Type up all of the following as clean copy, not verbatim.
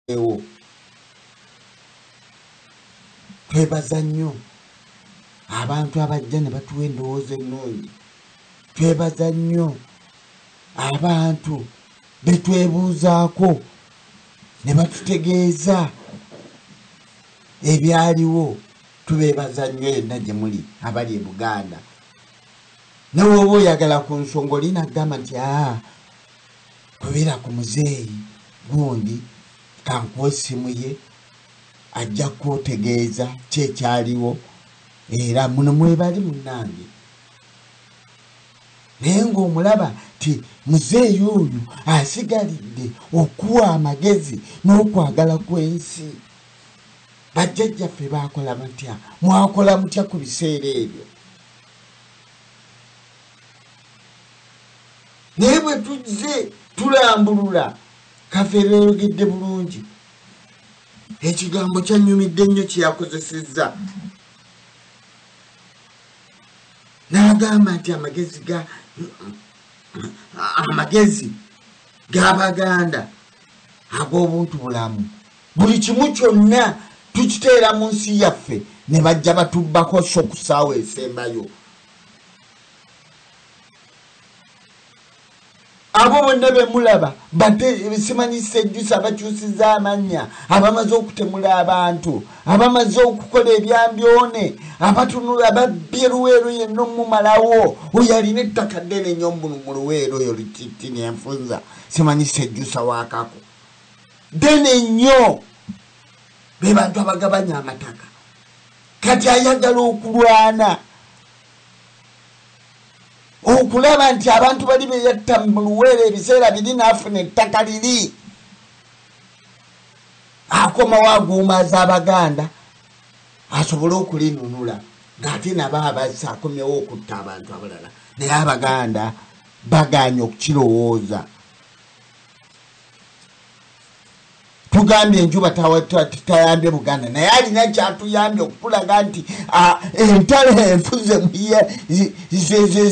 Ewo twebaza nnyo abantu abajja ne batuwa endowooza ennungi. Twebaza nnyo abantu betwebuuzaako ne batutegeeza ebyaliwo. Tubeebaza nnyo yenna gye muli abali e Buganda. Nawe oba oyagala ku nsonga olina kugamba nti aa kubeera ku muzeeyi gundi, kankuwa essimu ye, ajja kutegeeza ki ekyaliwo, era muno mwebali munnange. Naye ng'omulaba nti muzeeyi oyo asigalidde okuwa amagezi n'okwagala kw'ensi. Bajjajjaffe baakola batya? Mwakola mutya ku biseera ebyo? Naye bwe tuzze tulambulula, Kafeero yayogedde bulungi. Ekigambo kyannyumidde nnyo kye yakozesezza. N'agamba nti amagezi g'Abaganda ag'obuntu bulamu, buli kimu kyonna tukiteera mu nsi yaffe ne bajja batubbako so ku ssaawa esembayo. Abo bonna be mulaba simanyi Ssejjusa abakyusiza amannya, abamaze okutemula abantu, abamaze okukola ebyambyone, abatunula ababbye Luweero yenna omumalawo. Oyo alina ettaka ddene nnyo mu Luweero oyo Lutiti enfunza, simanyi Ssejjusa waakako ddene nnyo. Be bantu abagabanya amataka. Kati ayagala okulwana okulaba nti abantu bali beyatta mu Luweero ebiseera biri n'afuna ettaka liri, akomawo aguumaaza Abaganda asobole okulinunula, ng'ate nabo abazze akomyewo okutta abantu abalala. Naye Abaganda bagaanye okukirowooza. Tugambye enjuba tayambye Buganda, naye alina kyatuyambye okutulaga nti entalo enfu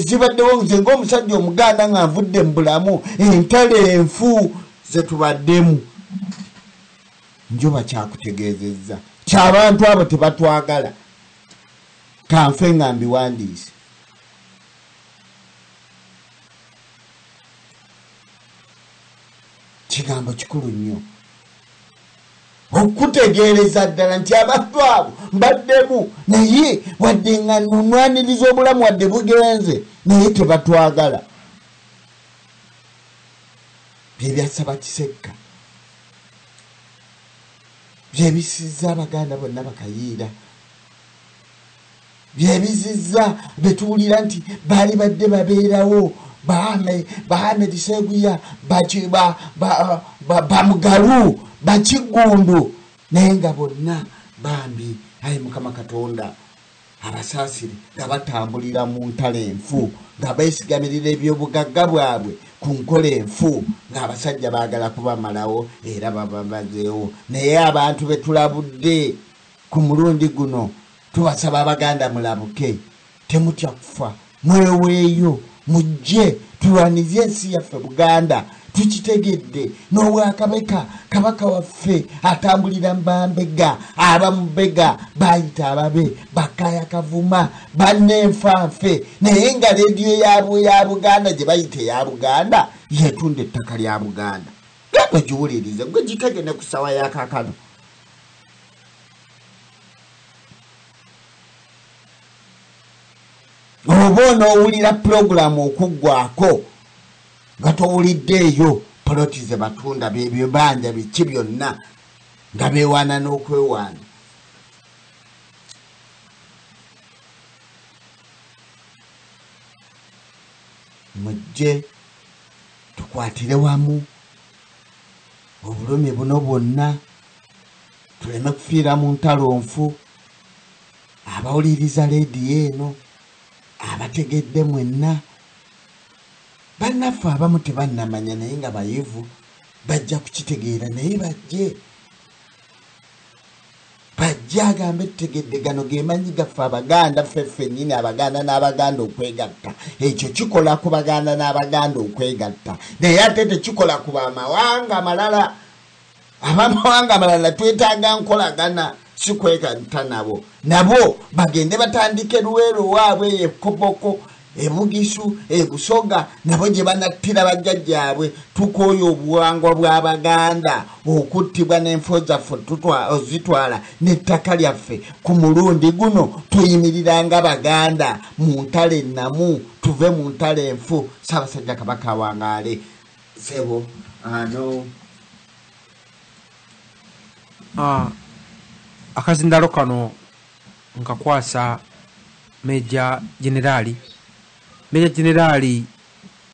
zibaddewo. Nze ng'omusajja Omuganda nga nvudde mu bulamu, entalo enfu zetubaddemu, njuba kyakutegeezezza kyabantu abo tebatwagala. Kanfe nga mbiwandiise. Kigambo kikulu nnyo okutegeereza ddala nti abantu abo mbaddemu, naye wadde nga nnwaniriza obulamu wadde bugenze, naye tebatwagala. Bye byasaba Kisekka, byebisizza Abaganda bonna bakayiira, byebizizza betuwulira nti baali badde babeerawo Bahamed Seguya, Bamugalu, Bakigundu, naye nga bonna bambi, ayi Mukama Katonda abasaasire, nga batambulira mu ntalo enfu, nga beesigamirira ebyobugagga bwabwe ku nkola enfu, ng'abasajja baagala kubamalawo era babamazeewo. Naye abantu be tulabudde ku mulundi guno, tubasaba Abaganda mulabuke, temutya kufa, mweweeyo, mujje tulwanize ensi yaffe Buganda. Tukitegedde n'obwakabaka, Kabaka waffe atambulira mbambega, abamubega bayita ababe bakaya kavuma bannenfanfe, naye nga leediyo ya Buganda gye bayita eya Buganda yetunda ettaka lya Buganda. Genda ogiwulirize gwe gitegene ku ssawa ya kaakano. Oba onoowulira pulogulaamu okuggwako nga towuliddeeyo poloti ze batunda, bebibanja biki byonna, nga beewaana n'okwewaana. Mujje tukwatire wamu obulumi buno bwonna, tuleme kufiira mu ntalo nfu. Abawuliriza leediyo eno abategedde mwenna, bannaffe abamu tebannamanya naye nga bayivu, bajja kukitegeera. Naye bajje bajje agambe tutegedde gano ge manyi gaffe Abaganda, ffe ffennyini Abaganda n'Abaganda okwegatta. Ekyo kikola ku Baganda n'Abaganda okwegatta, naye ate tekikola ku bamawanga malala Abamawanga amalala twetaaga nkolagana, si kwekanta nabo. Nabo bagende batandike Luweero waabwe ekoboko, ebugisu, ebusoga, nabo gye banattira bajjajjaabwe. Tukooye obuwangwa bw'Abaganda okuttibwa n'enfo zaffe ozitwala n'ettaka lyaffe. Ku mulundi guno tuyimirira nga Baganda mu ntalo ennamu, tuve mu ntalo enfu. Ssaabasajja Kabaka awangaale. Ssebo ano. Akazindalo kano nkakwasa Meja Generali. Meja Generali